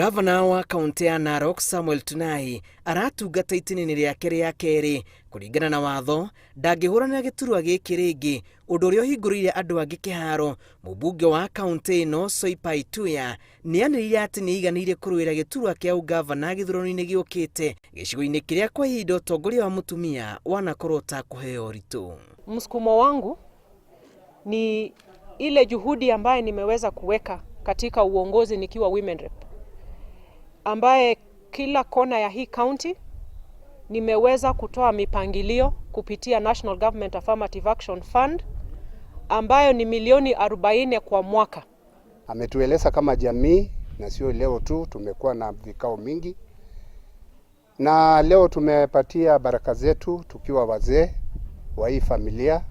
Gavana wa kaunti ya Narok Samuel Tunai aratungata itĩna-inĩ rĩake rĩa kerĩ. Kũringana na watho, ndangĩhũranĩra gĩturwa gĩkĩ rĩngĩ, ũndũ ũrĩa ũhingũrĩire andũ angĩ kĩharo. Mũmbunge wa kaunti ĩno Soipai Tuya nĩanĩrĩire atĩ nĩaiganĩire kũrũĩra gĩturwa kĩa ũgavana gĩthurano-inĩ gĩũkĩte gĩcigo-inĩ kĩrĩa kwa ihinda ũtongoria wa mũtumia wanakorwo ũtakũheo ũritũ. Msukumo wangu ni ile juhudi ambaye nimeweza kuweka katika uongozi nikiwa women rep, ambaye kila kona ya hii county nimeweza kutoa mipangilio kupitia National Government Affirmative Action Fund ambayo ni milioni 40 kwa mwaka. Ametueleza kama jamii, na sio leo tu, tumekuwa na vikao mingi, na leo tumepatia baraka zetu tukiwa wazee wa hii familia,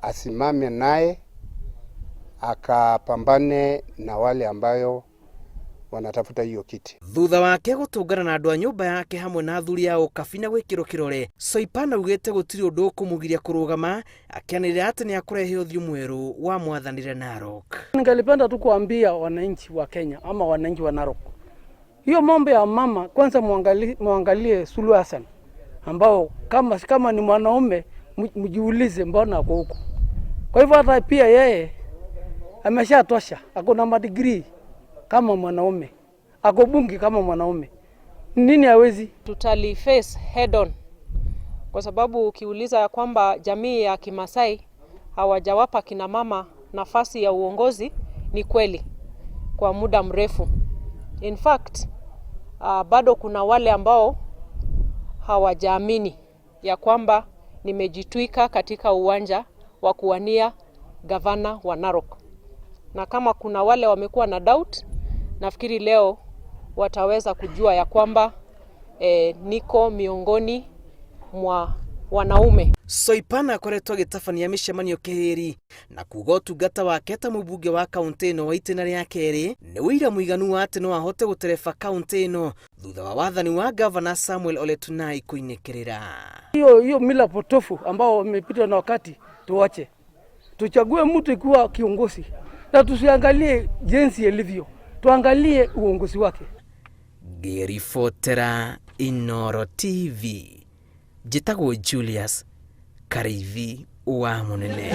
asimame naye akapambane na wale ambayo wanatafuta hiyo kiti. Thutha wake gũtũngana na andũ a nyũmba yake hamwe na athuri a ũkabi na gwĩkĩrwo kĩrore, Soipan augĩte gũtirĩ ũndũ ũkũmũgiria kũrũgama, akĩanĩrĩra atĩ nĩ akũrehe ũthiũ mwerũ wa mwathanĩre Narok. Ningelipenda tu kuambia wananchi wa Kenya ama wananchi wa Narok, hiyo mambo ya mama kwanza muangalie, muangalie Suluhu Hassan ambao kama ni mwanaume mjiulize mbona ako huko. Kwa hivyo hata pia yeye ameshatosha, ako na madigrii kama mwanaume, ako bunge kama mwanaume, nini hawezi? Tutali face head on, kwa sababu ukiuliza ya kwamba jamii ya Kimasai hawajawapa kina mama nafasi ya uongozi, ni kweli kwa muda mrefu. In fact, bado kuna wale ambao hawajaamini ya kwamba nimejitwika katika uwanja wa kuwania gavana wa Narok, na kama kuna wale wamekuwa na doubt, nafikiri leo wataweza kujua ya kwamba niko miongoni mwa wanaume. Soipan akoretwo agĩtabania mĩcemanio kĩhĩri na kuga ũtungata wake ta mũmbunge wa kaunti ĩno wa itĩna rĩa kerĩ nĩ ũira mũiganu wa atĩ no ahote gũtereba kaunti ĩno thutha wa wathani wa gavana Samuel Ole Tunai kũinĩkĩrĩra. Hiyo mila potofu ambao wamepitwa na wakati tuache, tuchague mtu ikiwa kiongozi na tusiangalie jinsi ilivyo, tuangalie uongozi wake. Ngĩribotera Inooro TV, njĩtagwo Julius Kariithi wa Mũnene.